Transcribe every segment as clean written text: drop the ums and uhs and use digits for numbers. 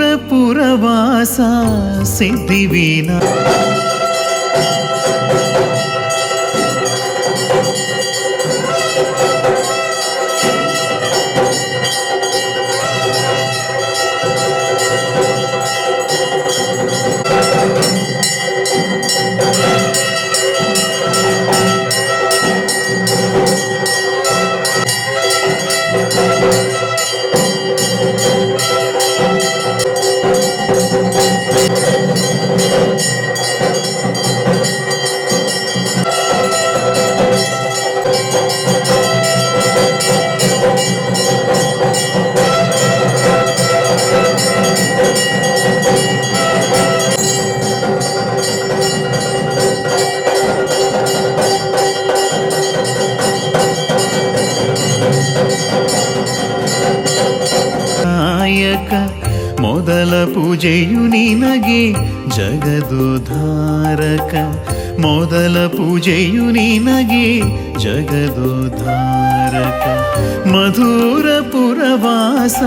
ಮಧುರಪುರವಾಸ ಸಿದ್ಧಿವಿನಾ ನಾಯಕ ಮೊದಲ ಪೂಜೆಯು ನಿನಗೆ ಜಗದೋದ್ಧಾರಕ ಮೊದಲ ಪೂಜೆಯು ನಿನಗೆ ಜಗದೋದ್ಧಾರಕ ಮಧುರಪುರವಾಸ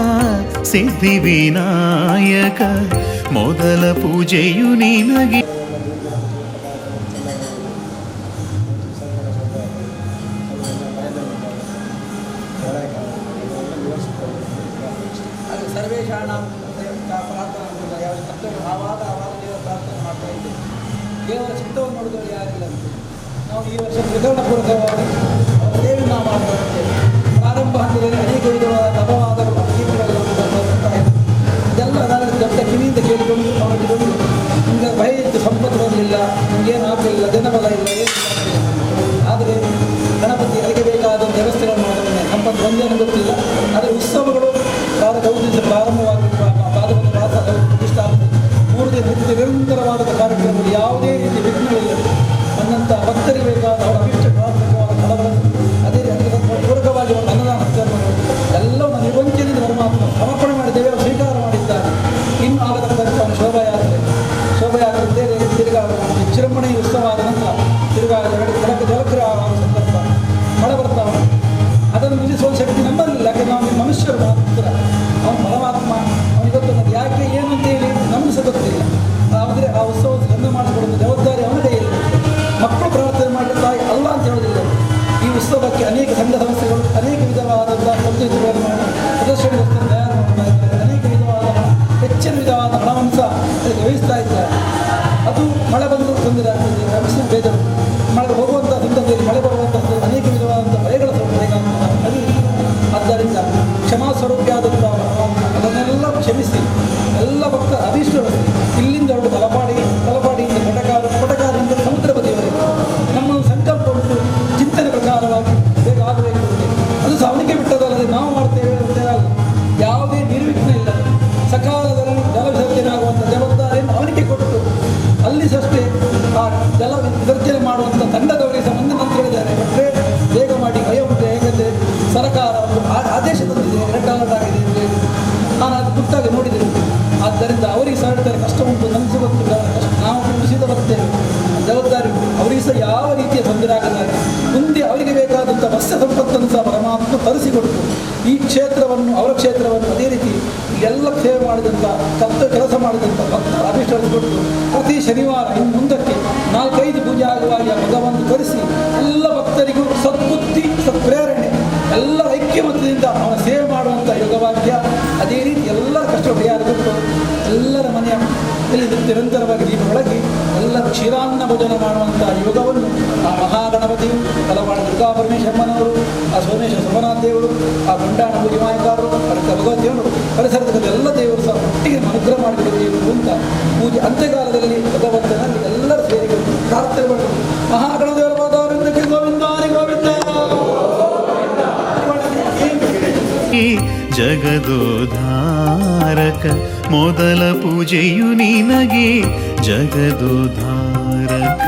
ಸಿದ್ಧಿವಿನಾಯಕ ಮೊದಲ ಪೂಜೆಯು ನಿನಗೆ. ಅದು ಸರ್ವೇಶಾಣ ಪ್ರಾರ್ಥನೆ ಯಾವ ಆವಾಗ ಆವಾಗ ದೇವರ ಪ್ರಾರ್ಥನೆ ಮಾಡ್ತಾ ಇದ್ದೇವೆ. ದೇವರ ಚಿತ್ತವನ್ನು ನೋಡಿದವರು ಯಾರಿಲ್ಲ ಅಂತ ನಾವು ಈ ವರ್ಷ ತ್ರಿಕರಣಪೂರ್ವಕವಾಗಿ ಅವರ ಸೇವೆ ನಾವು ಮಾಡ್ತಾ ಇದ್ದೇವೆ. ಪ್ರಾರಂಭ ಹಂತದಲ್ಲಿ ಅನೇಕ ವಿಧವಾದ ಅಪವಾದಗಳು ಅಪಕೀರ್ತಿಗಳೆಲ್ಲ ಬರ್ತಾ ಇತ್ತು. ಇದೆಲ್ಲ ನಾನು ದೊಡ್ಡ ಕಿವಿಯಿಂದ ಕೇಳಿಕೊಂಡು ಅವರಲ್ಲಿ ಬಂದು ನಿಮಗೆ ಭಯ ಇತ್ತು, ಸಂಪತ್ತು ಬರಲಿಲ್ಲ, ನಿಮಗೇನು ಆಗಲಿಲ್ಲ, ಜನಬಲ ಇಲ್ಲ, ಏನು. ಆದರೆ ಗಣಪತಿ ಅದಕ್ಕೆ ಬೇಕಾದ ವ್ಯವಸ್ಥೆಗಳನ್ನು ಮಾಡಿದ್ದಾನೆ. ಸಂಪತ್ತು ಒಂದೇನು ಗೊತ್ತಿಲ್ಲ, ಆದರೆ ಉತ್ಸವಗಳು ಗೌರವದಿಂದ ಪ್ರಾರಂಭವಾಗಿ ಪಾದವನ್ನು ವಾಸ ಪ್ರತಿಷ್ಠಾಪಿಸಿ 3 ದಿನ ನಿತ್ಯ ನಿರಂತರವಾದ ಕಾರ್ಯಕ್ರಮಗಳು ಯಾವುದೇ ರೀತಿ ವಿಘ್ನಗಳಿಲ್ಲದೆ ಬಂದಂಥ ಭಕ್ತರಿಗೆ ಬೇಕಾದ ಅವರ ಅಭಿಷ್ಟ ಪ್ರಾರ್ಥಕವಾದ ಫಲಗಳನ್ನು ಅದೇ ರೀತಿ ಅದಕ್ಕೆ ಪೂರಕವಾಗಿ ಒಂದು ಅನ್ನದಾನ ಕರ್ಮಗಳು ಎಲ್ಲವನ್ನು ನಿರ್ವಂಚನೆಯಿಂದ ಪರಮಾತ್ಮ ಸಮರ್ಪಣೆ ಮಾಡಿದ್ದೇವೆ, ಅವರು ಸ್ವೀಕಾರ ಮಾಡಿದ್ದಾನೆ. ಇನ್ನು ಆಗತಕ್ಕಂಥ ಒಂದು ಶೋಭಾಯಾತ್ರೆ, ಶೋಭಾಯಾತ್ರೆ ಬೇರೆ ತಿರುಗಾ ವಿಜೃಂಭಣೆ ಉತ್ಸವ ಆದ ನಂತರ ತಿರುಗಾ ಜಲಕ್ರಿಯೆ ಆಗುವ ಸಂದರ್ಭ ಮಳೆ ಬರ್ತಾ ಉಂಟು. ಅದನ್ನು ನಿಲ್ಲಿಸುವ ಶಕ್ತಿ ನಮ್ಮಲ್ಲಿಲ್ಲ, ಯಾಕಂದರೆ ನಾವು ಮನುಷ್ಯರು ಮಾತ್ರ. ಅವನು ಪರಮಾತ್ಮ, ಅವನಿಗೆ ಗೊತ್ತು ಯಾಕೆ ಏನು ಅಂತೇಳಿ ನಮಗೆ ಸಹ ಗೊತ್ತಿಲ್ಲ. ಆದರೆ ಆ ಉತ್ಸವ ಚಂದ ಮಾಡಿಸಿಕೊಳ್ಳುವ ಜವಾಬ್ದಾರಿ ಅವನ ಕೈಯಲ್ಲಿ. ಮಕ್ಕಳು ಪ್ರಾರ್ಥನೆ ಮಾಡಿದ ತಾಯಿ ಅಲ್ಲ ಅಂತ ಹೇಳೋದಿಲ್ಲ. ಈ ಉತ್ಸವಕ್ಕೆ ಅನೇಕ ಸಂಘ ಸಂಸ್ಥೆಗಳು ಅನೇಕ ವಿಧವಾದಂಥ ಪದ್ಧತಿಗಳನ್ನು ಮಾಡಿ ಪ್ರದರ್ಶನ ವಸ್ತುವನ್ನು ತಯಾರು ಮಾಡ್ತಾ ಇದ್ದಾರೆ. ಅನೇಕ ವಿಧವಾದ ಹೆಚ್ಚಿನ ವಿಧವಾದ ಹಣವನ್ನು ಸಹ ಅದಕ್ಕೆ ವ್ಯಯಿಸ್ತಾ ಇದ್ದಾರೆ. ಅದು ಮಳೆ ಬಂದರೂ ತೊಂದರೆ ಆಗ್ತದೆ, ರಕ್ಷಣೆ ಭೇದ ಮಳೆ ಹೋಗುವಂಥ ಸಂದರ್ಭದಲ್ಲಿ ಮಳೆ ಬರುವಂಥ ಅನೇಕ ವಿಧವಾದಂಥ ಭಯಗಳ ಅದು. ಆದ್ದರಿಂದ ಕ್ಷಮಾ ಸ್ವರೂಪಿಯಾದಂಥ ಪರಮಾತ್ಮ ಅದನ್ನೆಲ್ಲ ಕ್ಷಮಿಸಿ ಎಲ್ಲ ಭಕ್ತರ ಅಭೀಷ್ಟ ಇಲ್ಲಿಂದ ಹೊರಟು ತಲಪಾಡಿ, ತಲಪಾಡಿಯಿಂದ ಕೊಟಕಾರು, ಕೊಟಕಾರಿನಿಂದ ಸಮುದ್ರ ಬದಿಯವರೆಗೆ ನಮ್ಮ ಸಂಕಲ್ಪ ಉಂಟು, ಚಿಂತನೆ ಪ್ರಕಾರವಾಗಿ ಬೇಗ ಆಗಬೇಕು ಅಂತ. ಅದು ಸಹ ಅವನಿಗೆ ಬಿಟ್ಟದಲ್ಲದೆ ನಾವು ಮಾಡ್ತೇವೆ ಅಂತ ಅಲ್ಲ, ಯಾವುದೇ ನಿರ್ವಿಘ್ನ ಇಲ್ಲದೆ ಸಕಾಲದಲ್ಲಿ ಜಲ ವಿಸರ್ಜನೆ ಆಗುವಂಥ ಜವಾಬ್ದಾರಿಯನ್ನು ಅವನಿಗೆ ಕೊಟ್ಟು ಅಲ್ಲಿ ಸಷ್ಟೇ ಆ ಜಲ ವಿಸರ್ಜನೆ ಮಾಡುವಂಥ ತಂಡದವರಿಗೆ ಸಹ ಒಂದು ನಂತರ ಹೇಳಿದ್ದಾರೆ, ಭಟ್ರೆ ಬೇಗ ಮಾಡಿ, ಭಯ ಉಂಟು, ಹೇಗೆಂದರೆ ಸರ್ಕಾರ ಒಂದು ಆದೇಶ ತಂದಿದೆ, ರೆಡ್ ಅಲರ್ಟ್ ಆಗಿದೆ ಅಂತ ಹೇಳಿ. ನಾನು ಅದು ಖುದ್ದಾಗಿ ನೋಡಿದ್ದೇನೆ. ಆದ್ದರಿಂದ ಅವರಿಗೆ ಸಹ ಹೇಳ್ತಾರೆ ಕಷ್ಟ ಉಂಟು, ನಮಗೆ ಸಹ ಗೊತ್ತಿಲ್ಲ ಕಷ್ಟ, ನಾವು ಖುಷಿಯಿಂದ ಬರ್ತೇವೆ, ಜವಾಬ್ದಾರಿ ಉಂಟು. ಅವರಿಗೆ ಸಹ ಯಾವ ರೀತಿಯ ತೊಂದರೆ ಆಗಲಾರೆ ಮುಂದೆ ಅವರಿಗೆ ಬೇಕಾದಂಥ ಮತ್ಸ್ಯ ಸಂಪತ್ತನ್ನು ಸಹ ಪರಮಾತ್ಮ ತರಿಸಿಕೊಟ್ಟು ಈ ಕ್ಷೇತ್ರವನ್ನು ಅವರ ಕ್ಷೇತ್ರವನ್ನು ಅದೇ ರೀತಿ ಎಲ್ಲ ಸೇವೆ ಮಾಡಿದಂಥ ಕರ್ತವ್ಯ ಕೆಲಸ ಮಾಡಿದಂಥ ಭಕ್ತರ ಅಭೀಷ್ಟ ಕೊಟ್ಟು ಪ್ರತಿ ಶನಿವಾರ ಇನ್ನು ಮುಂದಕ್ಕೆ 4-5 ಪೂಜೆ ಆಗುವಾಗ ಭಗವಂತ ತರಿಸಿ ಎಲ್ಲ ಭಕ್ತರಿಗೂ ಸದ್ಬುದ್ಧಿ ಸತ್ಪ್ರೇರಣೆ ಎಲ್ಲ ಐಕ್ಯಮತದಿಂದ ಅವನ ಸೇವೆ ಮಾಡುವಂಥ ಯೋಗವಾಕ್ಯ. ಅದೇ ರೀತಿ ಎಲ್ಲರ ಕಷ್ಟ ಪರಿಹಾರ ಕೊಟ್ಟು ಎಲ್ಲರ ಮನೆಯ ಇಲ್ಲಿ ನಿರಂತರವಾಗಿ ದೀಪ ಬೆಳಗಿ ಎಲ್ಲರ ಕ್ಷೀರಾನ್ನ ಭೋಜನ ಮಾಡುವಂಥ ಯೋಗವನ್ನು ಆ ಮಹಾಗಣಪತಿಯು, ತಲವಾಡ ದುರ್ಗಾ ಪರಮೇಶ್ವರಮ್ಮನವರು, ಆ ಸೋಮೇಶ್ವರ ಸೋಮನಾಥ ದೇವರು, ಆ ಗುಂಡಾಣ ಪೂಜೆ ಮಾಯಕಾರರು, ಅದಕ್ಕೆ ಭಗವತಿಯವರು, ಪರಿಸರದ ಎಲ್ಲ ದೇವರು ಸಹ ಒಟ್ಟಿಗೆ ಅನುಗ್ರಹ ಮಾಡಿಕೊಡಬೇಕು ಅಂತ ಪೂಜೆ ಅಂತ್ಯಕಾಲದಲ್ಲಿ ಭಗವಂತನಲ್ಲಿ ಎಲ್ಲರ ಸೇರಿಕೊಂಡು ಪ್ರಾರ್ಥನೆ ಮಾಡಿದರು. ಮಹಾಗಣದೇವರ ಪಾದಾರವಿಂದಕ್ಕೆ ಗೋವಿಂದಾರಿ ಗೋವಿಂದ. ಜಗದೋದ್ಧಾರಕ ಮೊದಲ ಪೂಜೆಯು ನಿನಗೆ ಜಗದೋದ್ಧಾರಕ.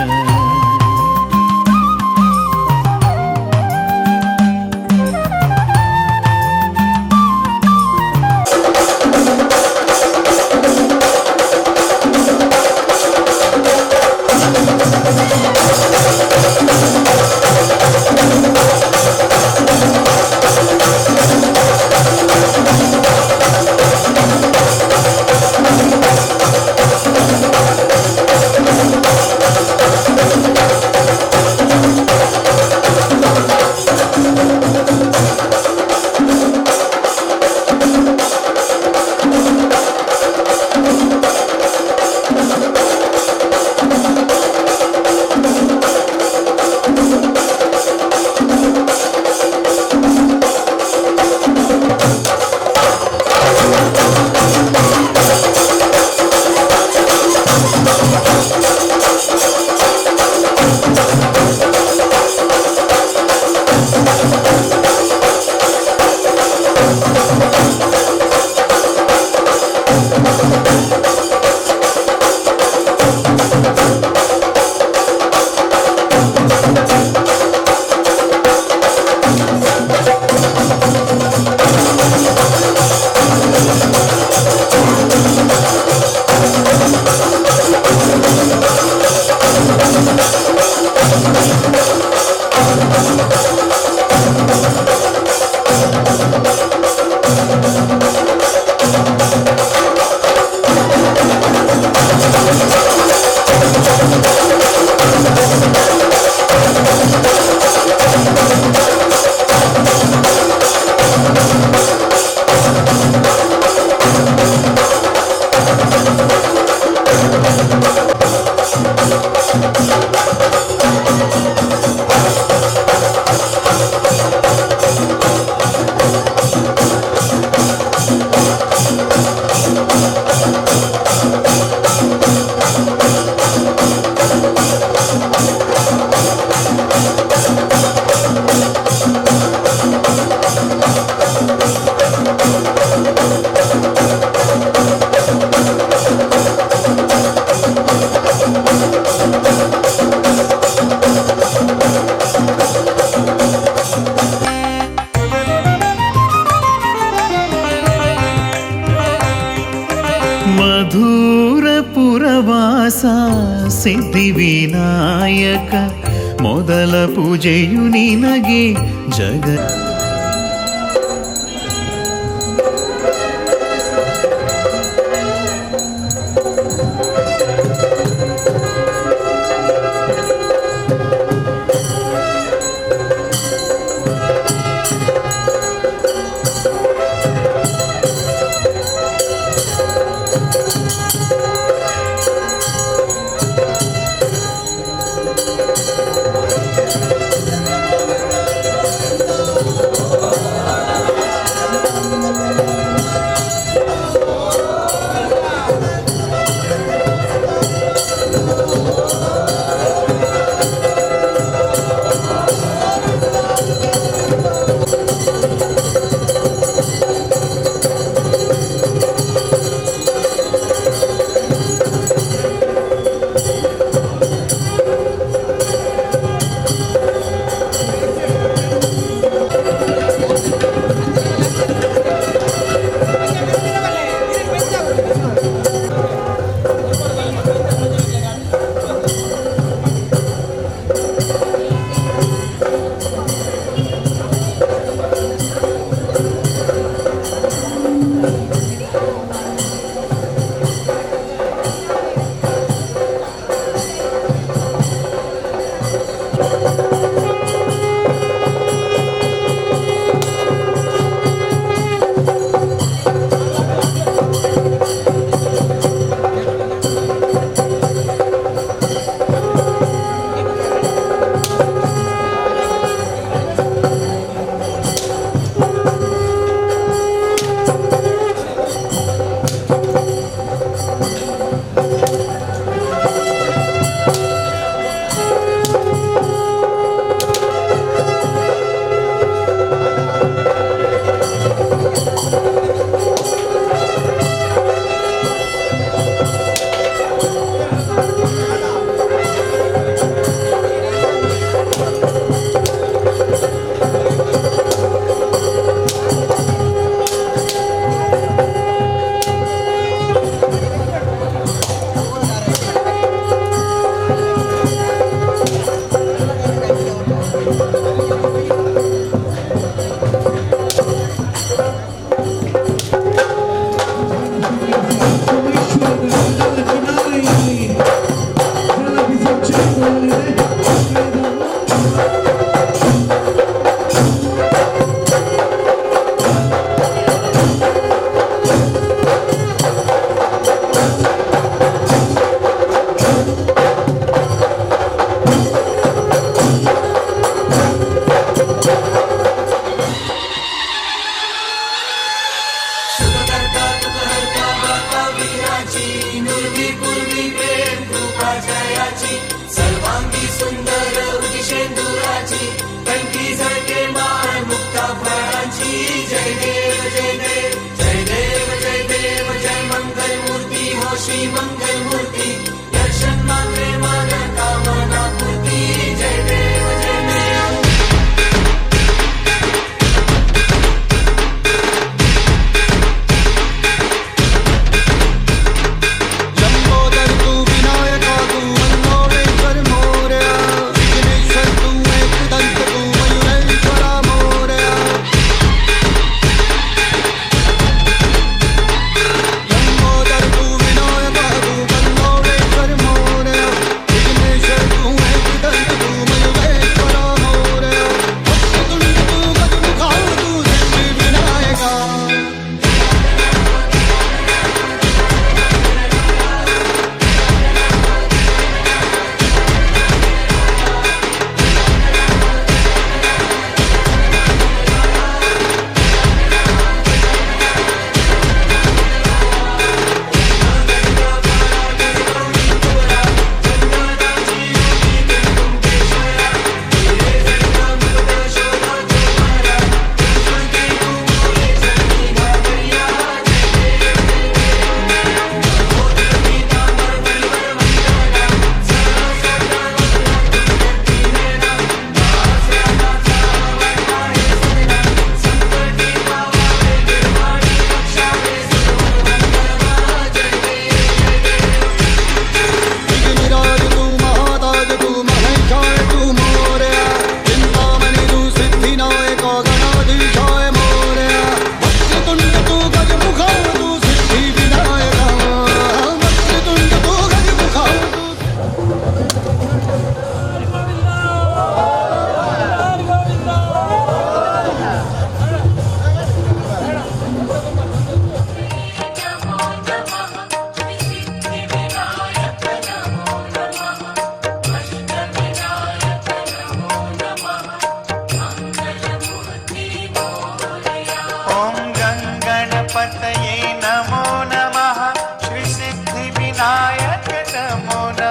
ಮಧುರಪುರವಾಸ ಸಿದ್ಧಿವಿನಾಯಕ ಮೊದಲ ಪೂಜೆಯು ನಿನಗೆ ಜಗ. लंबोदर तू, विनायका तू, मंगोलेश्वर.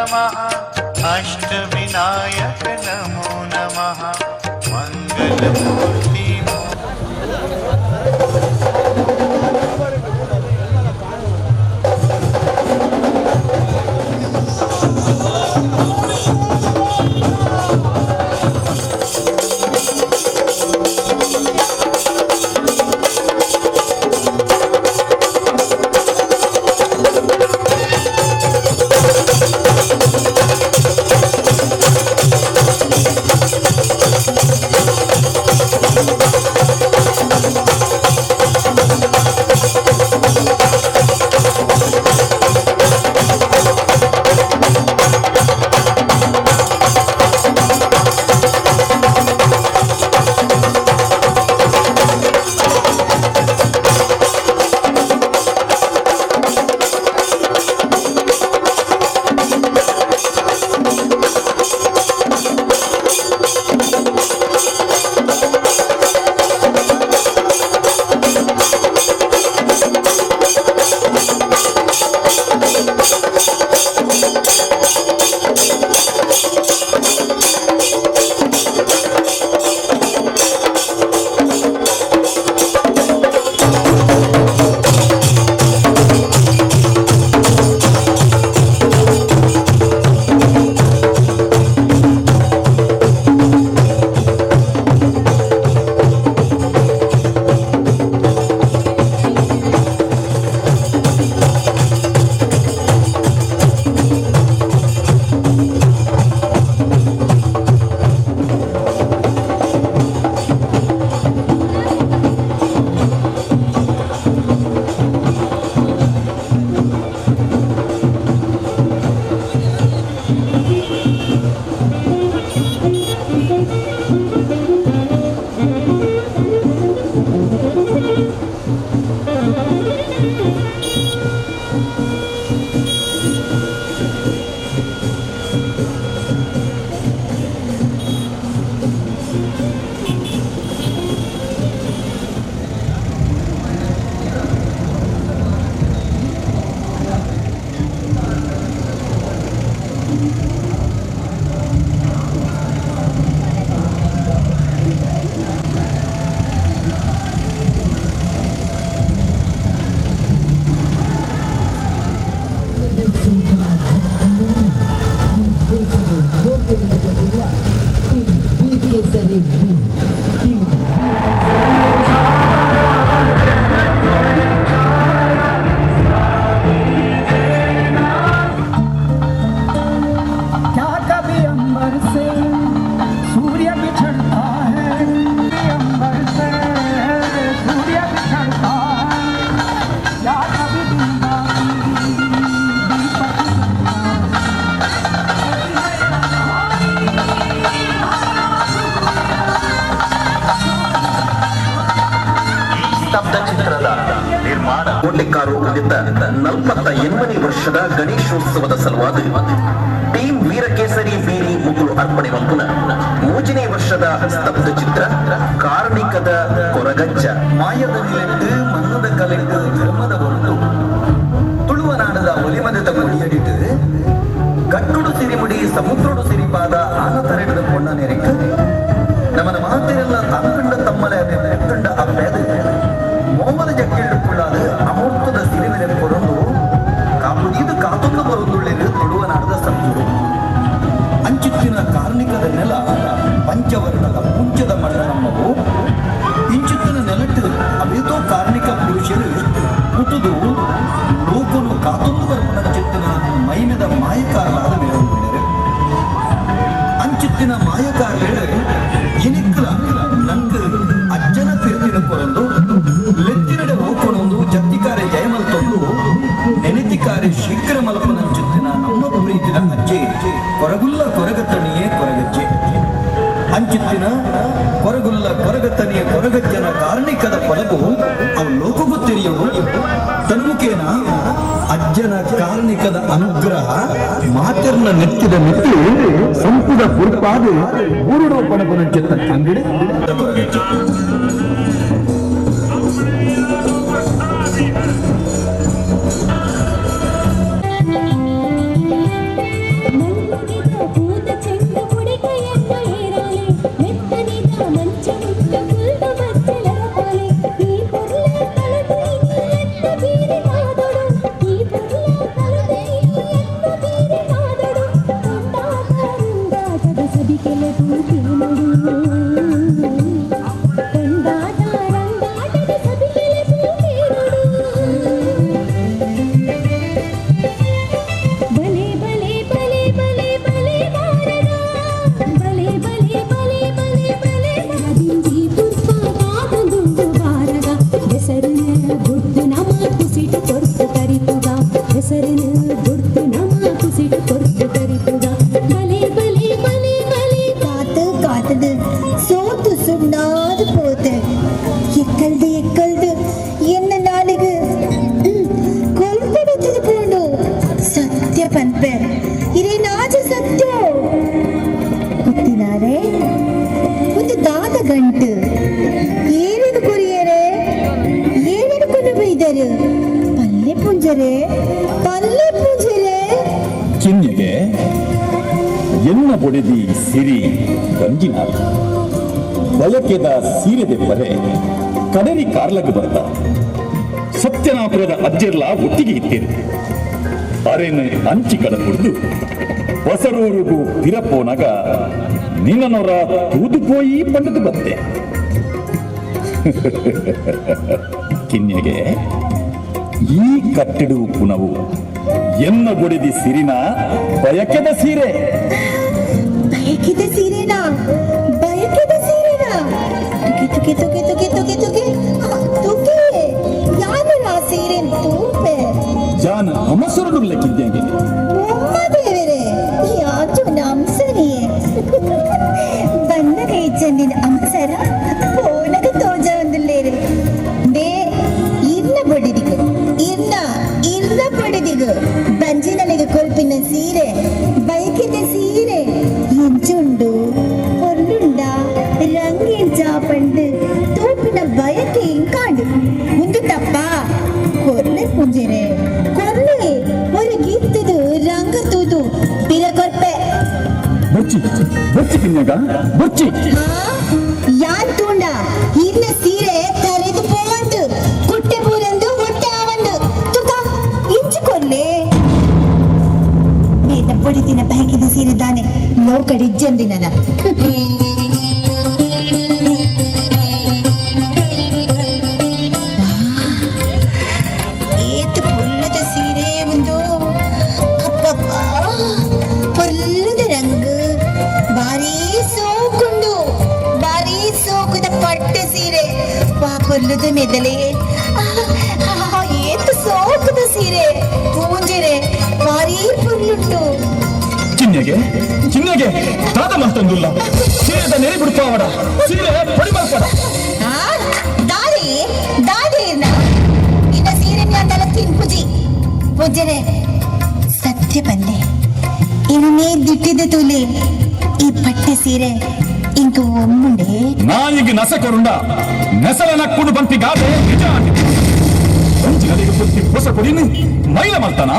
नमः। अष्टविनायक नमो नमः। मंगलमूर्ति। क्या कभी अंबर से सूर्य बिछड़ता है, अंबर से सूर्य बिछड़ता है, क्या कभी बिंदा दीपक जलता ಸ್ತಬ್ಧ ಚಿತ್ರದ ನಿರ್ಮಾಣ ಕೊಂಡಿಕ್ಕಾರು ಉದಿತ 48ನೇ ವರ್ಷದ ಗಣೇಶೋತ್ಸವದ ಸಲುವಾಗಿ ಟೀಮ್ ವೀರಕೇಸರಿ ಬೀರಿ ಮುಗುಳು ಅರ್ಪಣೆ ಮಲ್ಪುನ 3ನೇ ವರ್ಷದ ಸ್ತಬ್ಧ ಚಿತ್ರ ಕಾರ್ಣಿಕದ ಕೊರಗಜ್ಜ. ಮಾಯದ ನಿಲೆಟ್ಟು ಮನ್ನದ ಕಲೆಟ್ಟು ಧರ್ಮದ ಹೊರಟು ತುಳುವನಾಡದ ಒಲಿಮದದ ಕೊಡಿಯಡಿಟ್ಟು ಕಟ್ಟುಡು ಸಿರಿಮುಡಿ ಸಮುದ್ರಡು ಸಿರಿಪಾದ ಆನತರೆಡದ ಪೊಣ್ಣ ನೆರೆಕ್ ನಮನ ಮಾತಿರೆಲ್ಲ ತಂಕಂಡ ತಮ್ಮಲೆ ಅವೆ ಪೆಟ್ಟಂಡ ಅಪ್ಪೆದು ಮೋಮದ ಜಕ್ಕೆಳ್ಳುಕೊಳ್ಳಾದ ಅಮೂರ್ತದ ಸಿರಿಮೆಲೆ ಕೊರೊಂದು ಕಾಪುದೀದು ಕಾತೊಂದು ಬರುದುಳ್ಳಿರು ತುಳುವನಾಡದ ಸಜ್ಜುರು. ಅಂಚುತ್ತಿನ ಕಾರ್ಣಿಕದ ನೆಲ ಪಂಚವರ್ಣದ ಪುಂಚದ ಮಣ್ಣ ನಮ್ಮವು. ಇಂಚುತ್ತಿನ ನೆಲಟ್ಟು ಅವೇತೋ ಕಾರ್ಣಿಕ ಪುರುಷರು ಪುಟುದು ಲೋಕನು ಕಾತೊಂದು ಬರ್ಪಣಂಚಿತ್ತಿನ ಮೈಮೆದ ಮಾಯಕಾರಲಾದ ಮೇಲೊಂದುಳ್ಳರು. ಅಂಚುತ್ತಿನ ಮಾಯಕಾರರು ಇನಿಕ್ಕಲ ನಂಗೆ ಅಜ್ಜನ ಪಿರ್ತಿನ ಕೊರೊಂದು ಲೆತ್ತಿನಡೆ ಹೋಗ್ಕೊಳೊಂದು ಜತ್ತಿಕಾರೆ ಜಯಮಲ್ತೊಂದು ನೆನೆತಿಕಾರೆ ಶೀಘ್ರ ಮಲ್ಪನಂಚುತ್ತಿನ ನಮ್ಮ ಪ್ರೀತಿನ ಅಜ್ಜೆ ಕೊರಗುಲ್ಲ ಕೊರಗತಣಿಯೇ ಕೊರಗಜ್ಜೆ. ಅಂಚುತ್ತಿನ ಕೊರಗುಲ್ಲ ಕೊರಗತನಿಯ ಕೊರಗಜ್ಜನ ಕಾರ್ಣಿಕದ ಪೊಲಗು ಅವು ಲೋಕಗೂ ತೆರೆಯವು. ತನ್ಮುಖೇನ ಅಜ್ಜನ ಕಾರ್ಣಿಕದ ಅನುಗ್ರಹ ಮಾತೆರ್ನ ನೆತ್ತಿದ ಮೆಟ್ಟು ಸಂಪುದ ಪುರ್ಪಾದ ಊರುಡೋಪಣಪನಂಚಿತ್ತ ಅಂಗಡಿ ಕೊರಗಜ್ಜೆ. ಕೊಂಡಾಟ ರಂಗಾಟದ ಸಭಿಕೆಲೆ ಪೂತೇರುಡು. ಬಲೆ ಬಲೆ ಬಲೆ ಬಲೆ ಬಲೆ ಬಾರಗ, ಬಲೆ ಬಲೆ ಬಲೆ ಬಲೆ ಬಲೆ ದಿಂಜಿ ಪುಷ್ಪ ಕಾತುಂಡು ಬಾರಗ. ಹೆಸರಿನ ಗುಡ್ಡು ನಮ ಕುಸಿಟು ಕೊರ್ತು ಕರಿಪುಗ, ಹೆಸರಿನ ಗುಡ್ಡು ನಮ ಕುಸಿಟು ಕೊರ್ತು ಕರಿಪುಗ. ಬಲೆ ಬಲೆ ಬಲೆ ಬಲೆ. ಕಾತು ಕಾತದು ಸೋತು ಸುಣ್ಣಾದು போத்து ಎಕ್ಕಲ್ದು ಎಕ್ಕಲ್ದು ಎನ್ನ ನಾಲಿಗೆ ಕೊಲ್ಪಡತ್ತದು ಪೋಂಡು. ಸತ್ಯ ಪನ್ಪೆ, ಇರೇ ನಾಜ ಸತ್ಯ ಗೊತ್ತಿನಾರೆ. ಒಂದು ದಾದ ಗಂಟು ಏನೇನು ಕೊರಿಯರೆ, ಏನೇನು ಕೊಂಡು ಬೈದರು? ಪಲ್ಲೆ ಪುಂಜರೆ, ಪಲ್ಲೆ ಪುಂಜರೆ. ಕಿನ್ಯಗೆ ಎನ್ನ ಬೊಡೆದಿ ಸಿರಿ ಗಂಜಿನಾಥ ಬಯಕೆದ ಸೀರೆದೆಪ್ಪರೆ ಕಡರಿ ಕಾರ್ಲಗ್ ಬರ್ತ ಸತ್ಯನಾಪುರದ ಅಜ್ಜೆರ್ಲ ಒಟ್ಟಿಗೆ ಇತ್ತೇರು. ಅರೆನ ಅಂಚಿ ಕಡ ಕುಡಿದು ಬಸರೂರುಗು ತಿರಪೋನಗ ನಿನ್ನನೊರ ತೂದು ಪೋಯಿ ಪಂಡದು ಬತ್ತೆ. ಕಿನ್ಯಗೆ, ಈ ಕಟ್ಟಡ ಪುನವು ಎನ್ನ ಬೊಡೆದಿ ಸಿರಿನ ಬಯಕೆದ ಸೀರೆ. ಬಯಕಿದ ಸೀರೆನಾ? ಬಯಕಿದ ಸೀರೆನಾ? ತುಗೆ ತುಗೆ ತುಗೆ ತುಗೆ ತುಗೆ ತುಗೆ ಆ, ತುಗೆ ಯಾವನ ಆ ಸೀರೆ ತೂಪೆ? ಜಾನ ಅಮಸರಡುಲ್ಲ ಕಿದ್ದಂಗೆ. ಒಮ್ಮ ದೇವರೇ, ಯಾಚು ಅಂಸನಿಯೇ ಬನ್ನ ಕೈಚಂದಿನ ಅಂಸರ ಪೋನಗ ತೋಜ ಒಂದುಲ್ಲೇರು. They ಇರ್ನ ಬೊಡಿದಿಗು, ಇರ್ನ ಇರ್ನ ಬೊಡಿದಿಗು ಬಂಜಿನಲಿಗೆ ಕೊಲ್ಪಿನ ಸೀರೆ ಬೈಕಿದ ಸೀರೆ ಎಂಚುಂಡು, పొల్లుండ, రంగించ పండు ತೂಪಿನ ಬಯಕೆ ಇಂಕಾಂಡು. ಮುಂದು ತಪ್ಪ ಕೊರ್ಲೆ ಪುಂಜರೆ, ಕೊರ್ಲೆ. ஒரு ಗೀತದು ರಂಗ ತೂದು ಪಿರ ಕೊರ್ಪೆ. ಬೊಚ್ಚಿ ಬೊಚ್ಚಿ ಕಿನ್ಯಗ, ಬೊಚ್ಚಿ. ಯಾನ್ ತೂಂಡ ಇನ್ನ ಸೀರೆ ತರೆದು ಪೋವಂದು, ಕುಟ್ಟೆ ಪೂರಂದು ಹೊಟ್ಟೆ ಆವಂದು. ತುಕ ಇಂಚು ಕೊರ್ಲೆ. ಬೇದ ಪೊಡಿತಿನ ಬಯಕಿದ ಸೀರೆ ದಾನೆ ಲೋಕಡಿಜ್ಜಂದಿನನ. ಏತ್ ಪೊಲ್ಲದ ಸೀರೆ ಒಂದು! ಅಪ್ಪಪ್ಪ, ಪೊಲ್ಲದ ರಂಗು, ಭಾರೀ ಸೋಕುಂಡು, ಭಾರೀ ಸೋಕುದ ಪಟ್ಟು ಸೀರೆ. ವಾ, ಪೊಲ್ಲದ ಮೆದಲೆ, ಏತ್ ಸೋಕುದ ಸೀರೆ ಪೂಂಜೆರೆ, ಭಾರೀ ಪೊಲ್ಲುಂಟು. ಚಿನ್ನೆಗೆ, ಚಿನ್ನೆಗೆ, ತಾತ ಮಲ್ತೊಂದುಲ್ಲ. ಸೀರೆದ ನೆರೆ ಬಿಡ್ಪಾವಡ, ಸೀರೆ ಪಡಿ ಮಲ್ಪಡ. ಆ ದಾರಿ ದಾರಿ ಇನ್ನ ಸೀರೆ ಅಂದಲ್ಲ ತಿನ್ಪುಜಿ. ಪೂಜರೆ, ಸತ್ಯ ಬಂದೆ, ಇನ್ನೇ ದಿಟ್ಟಿದ ತೂಲೆ, ಈ ಪಟ್ಟೆ ಸೀರೆ ಇಂಕ ಒಮ್ಮುಂಡೆ. ನಾಯಿಗೆ ನಸೆ ಕೊರುಂಡ ನೆಸಲ ನಕ್ಕುಡು ಬಂತಿ ಗಾದೆ ನಿಜ ಆಗಿದೆ. ಒಂಜಿ ನದಿಗೆ ಪುತ್ತಿ ಹೊಸ ಕೊಡಿನು ಮೈಲ ಮಲ್ತನ.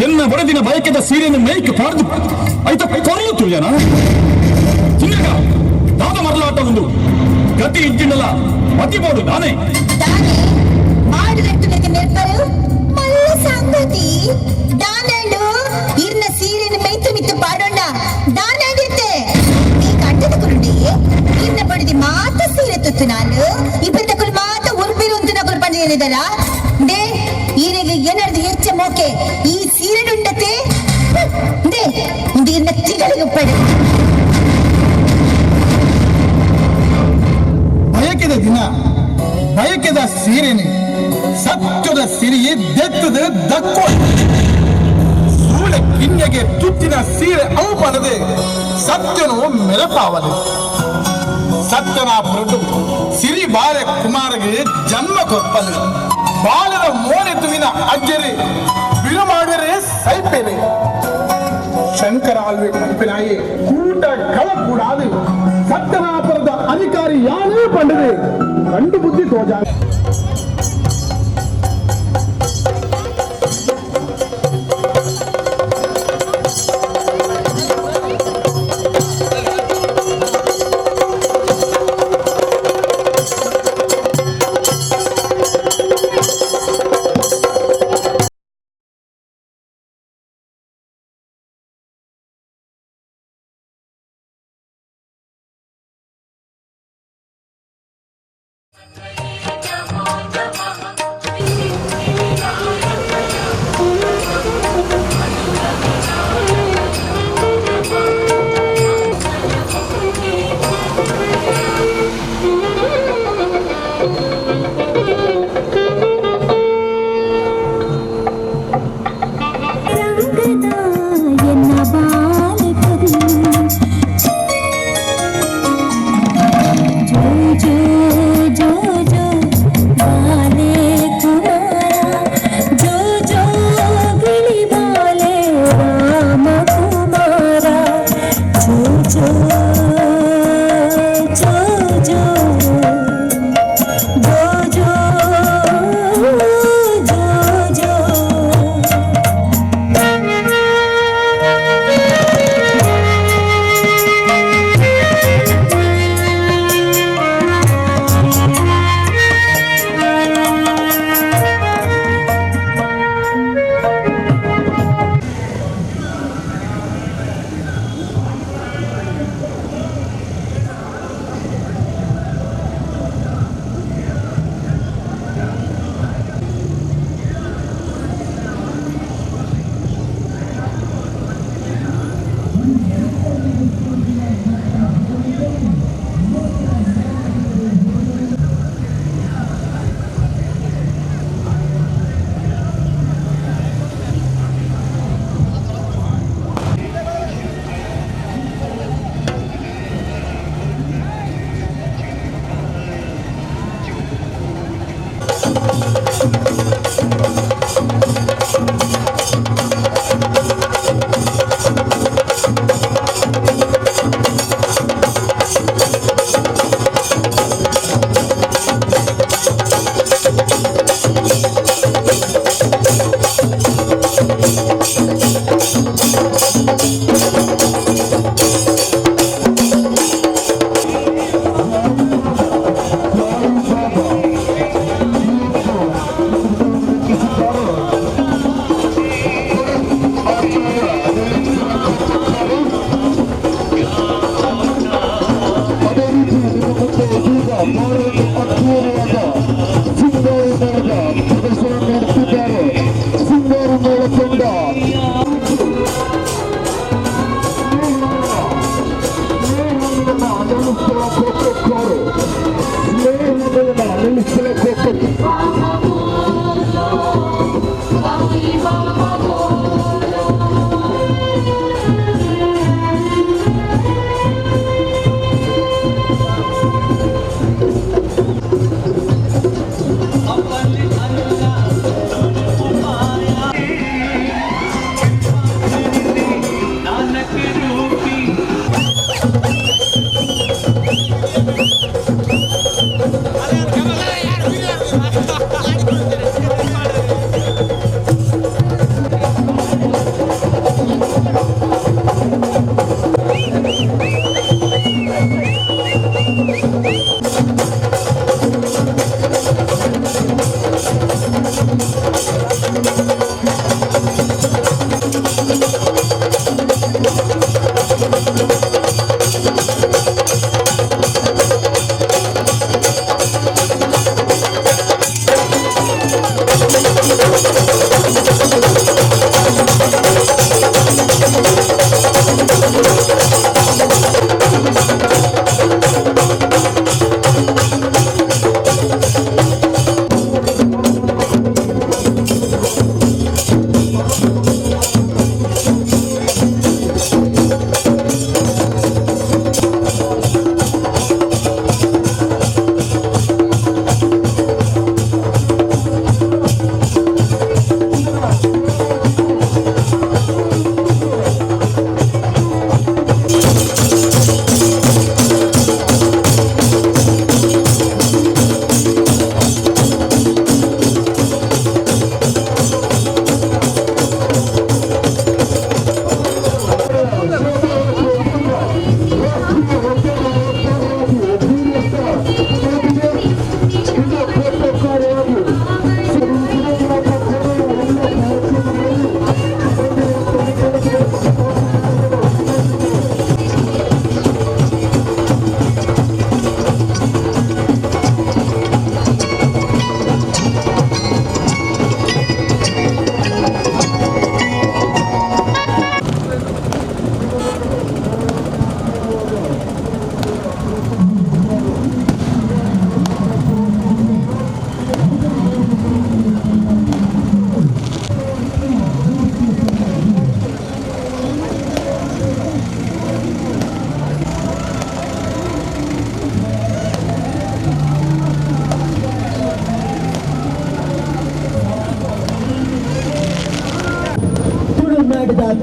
ಎನ್ನ ಬಡದಿನ ಬಯಕೆದ ಸೀರೆಯನ್ನು ಮೇಯ್ಕ್ ಪಾಡ್ದು ಐತ ಕೊರಲು ತುಯ್ಯನ. ಚಿನ್ನಗ, ದಾದ ಮರಲಾಟ ಒಂದು ಗತಿ ಇಜ್ಜಿಂಡಲ ಮತಿ ಬೋಡು ನಾನೇ. ದಾನೆ ಮಾಡಿದಟ್ಟು ನೆರ್ಪರು ಮಲ್ಲ ಸಂಗತಿ ದಾನಂಡು. ಇರ್ನ ಸೀರೆನ ಮೈತು ಮಿತ್ತು ಪಾಡೋಣ ದಾನಂಡಿತ್ತೆ. ನೀ ಕಟ್ಟದ ಕುರುಡಿ ಇರ್ನ ಬಡದಿ ಮಾತ ಸೀರೆ ತುತ್ತು ನಾನು ಇಬ್ಬರದಕ್ಕುಲ್ ಮಾತ ಉರ್ಬಿರು ಉಂತುನಕುಲು ಪಂಡಿದರ. They ಈರೆಗೆ ಏನರ್ದು ಹೆಚ್ಚ ಮೋಕೆ ಈ ಸೀರೆನುಂಡತೆ. They ಇಂದು ಇರ್ನ ತಿಗಳಿಗೆ ಪಡೆ. ಬಯಕೆದ ದಿನ ಬಯಕೆದ ಸೀರೆನೆ ಸತ್ಯದ ಸಿರಿ ದೆತ್ತದ ದಕ್ಕೋ. ಸೂಳೆ ಕಿನ್ಯಗೆ ತುತ್ತಿನ ಸೀರೆ ಅವು ಪಡದೆ ಸತ್ಯನು ಮೆರಪಾವನು. ಸತ್ಯನ ಪುರಟು ಸಿರಿ ಬಾರೆ ಕುಮಾರಗೆ ಜನ್ಮ ಕೊಪ್ಪಲು. ಬಾಲದ ಮೋನೆ ತುವಿನ ಅಜ್ಜರೆ ಬಿರುಮಾಡರೆ ಸೈಪೇನೆ. ಶಂಕರ ಆಳ್ವೆ ಕಲ್ಪಿನಾಯಿ ಕೂಟ ಕಳ ಕೂಡಾದು ಸತ್ಯನಾಪುರದ ಅಧಿಕಾರಿ ಯಾನೇ ಪಂಡದೆ ಕಂಡು ಬುದ್ಧಿ ತೋಜ.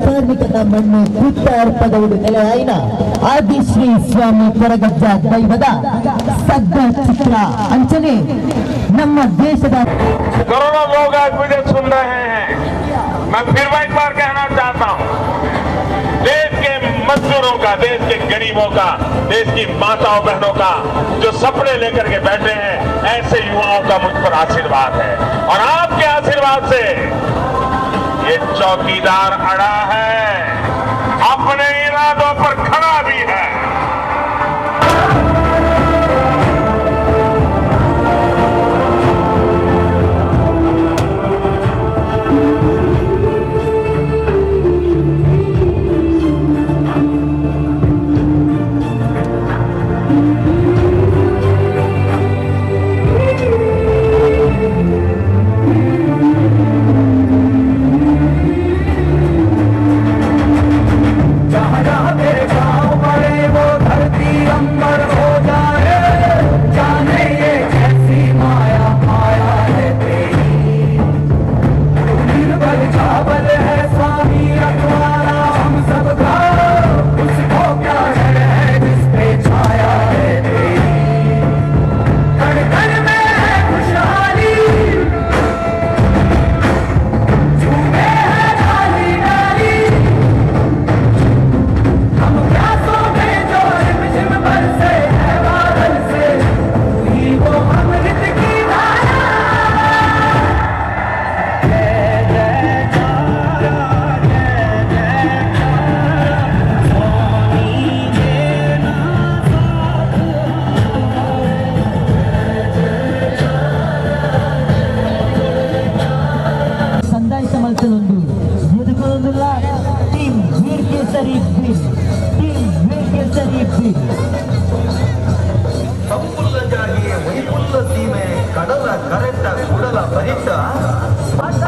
ಕಾರ್ಮಿಕದ ಮಣ್ಣು ಕೂತಾರ್ಪದವರು ನೆಲೆಯಾಯಿನ ಆದಿಶ್ರೀ ಸ್ವಾಮಿ ಕೊರಗಜ್ಜ ದೈವದ ಸದ್ದ ಚಿತ್ರ ಅಂಚನೆ ನಮ್ಮ ದೇಶದ करोड़ों लोग आज मुझे सुन रहे हैं। मैं फिर एक बार कहना चाहता हूं, देश के मजदूरों का, देश के गरीबों का, देश की माताओं बहनों का जो सपने लेकर के बैठे हैं, ऐसे युवाओं का मुझ पर आशीर्वाद है और आपके आशीर्वाद से ये चौकीदार अड़ा है, अपने इरादों पर खड़ा भी है। Kesari Beeri, team Veer Kesari Beeri. ಸಂಪುಲ್ಲ ಜಾಗೆ ವೈಪುಲ್ಲ ಸೀಮೆ ಕಡಲ ಕರೆತ ಕುಡಲ ಬರಿತ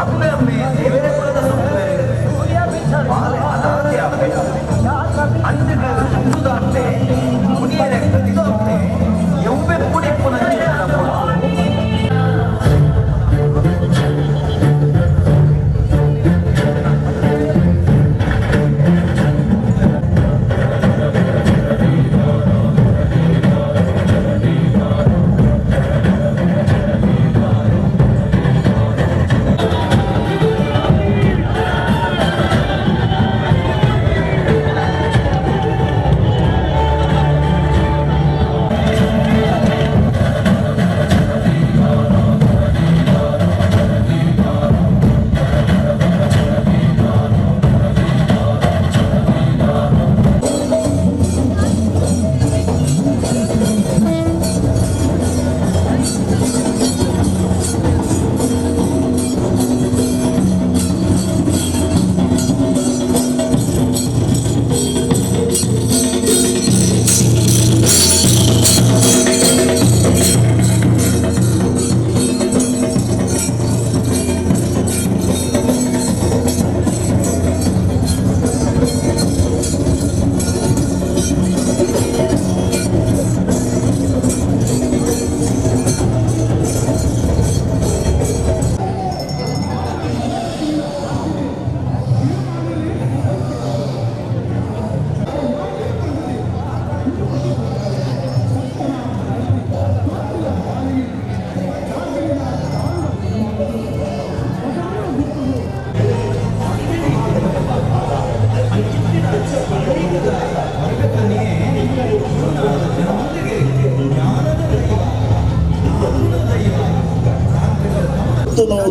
ಅಮ್ಮೆ ಅಮ್ಮೆ ದೇವರೇ ಕುಲದ ಸುತ್ತುವೆ ಬಾಲೆ ಅನಾಥೆ ಅಪ್ಪೆ ಅಂದಿನ ಸುತ್ತುದಾಂತೆ ಮುನಿಯರೆ ಕದಿದಾಂತೆ ಎವ್ವೆ ಪುಡಿ ಪುನಂಚಿನ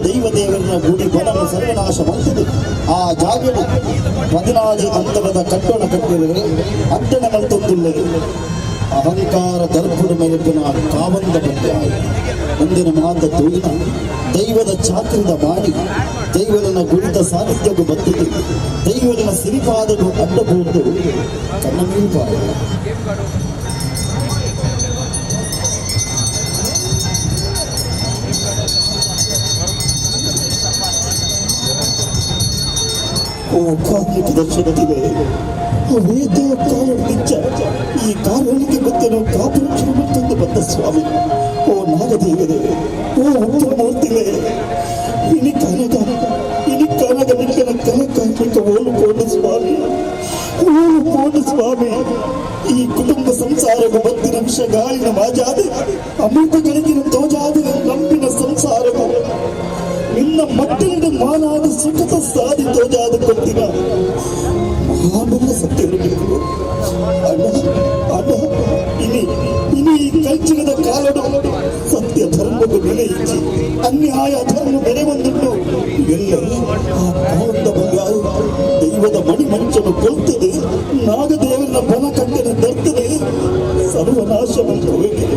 ದೈವದೇವರನ್ನ ಗುಡಿ ಬಲನ ಸರ್ವನಾಶ ಮಾಡ್ತದೆ. ಆ ಜಾಗವು 14 ಅಂತರದ ಕಟ್ಟೋಣ ಕಟ್ಟಿದರೆ ಅಟ್ಟಣ ಮಲ್ತೊಂದುಳ್ಳದು. ಅಹಂಕಾರ ದರ್ಪುಡ ಮೇಲಿನ ಕಾವಂದ ಪದ್ಯ ಮುಂದಿನ ಮಾತ ತೋಯಿನ ದೈವದ ಚಾತ್ರದ ಮಾಡಿ ದೈವನ ಗುಡಿತ ಸಾನ್ನಿಧ್ಯಕ್ಕೂ ಬತ್ತಿದೆ. ದೈವನ ಸಿರಿಪಾದಗೂ ಅಡ್ಡಬಹುದು ಕಣ್ಣೀರು. ಓ ಕಾರ್ಮಿಕ ದರ್ಶನದಿದೆ ವೇದ ಕಾಲಡಿಚ್ಚ ಈ ಕಾರಣಕ್ಕೆ ಗೊತ್ತೇನೋ ಕಾಪುರಕ್ಷಣೆ ಮತ್ತೊಂದು ಬಂದ ಸ್ವಾಮಿ. ಓ ನಾಗದೇವರೇ, ಓ ಉತ್ತಮೂರ್ತಿಗಳೇ, ಇನಿ ಕನಗ ಇನಿ ಕನಗ ನಿಕ್ಕನ ಕನ ಕಾರ್ಮಿಕ ಓಲು ಪೋಣ ಸ್ವಾಮಿ, ಓಲು ಪೋಣ ಸ್ವಾಮಿ. ಈ ಕುಟುಂಬ ಸಂಸಾರವು ಬತ್ತಿನ ವಿಷ ಗಾಳಿನ ಮಾಜಾದ ಅಮೃತ ಗಳಿಗಿನ ತೋಜಾದ ನಂಬಿನ ಸಂಸಾರವು ನಿನ್ನ ಮಟ್ಟಿನ ಮಾನಾದ ಸುಖದ ಸಾಧಿ ತೋಜಾದ ಕೊತ್ತಿನ ಮಹಾಬಲ ಸತ್ಯರು. ಅಣ್ಣ ಅಣ್ಣ ಇನಿ ಇನಿ ಈ ಕಲ್ಚಿಗದ ಕಾಲಡು ಸತ್ಯ ಧರ್ಮದ ಬೆಲೆ ಇಚ್ಚಿ ಅನ್ಯಾಯ ಧರ್ಮ ಬೆಲೆ ಬಂದುಂಟು. ಎಲ್ಲ ಆ ಕಾಲದ ಬಂಗಾರು ದೈವದ ಮಣಿಮಂಚನು ಕೊಲ್ತದೆ, ನಾಗದೇವನ ಬನ ಕಟ್ಟೆನ ದರ್ತದೆ. ಸರ್ವನಾಶ ಮಲ್ಕುವೆಗೆ,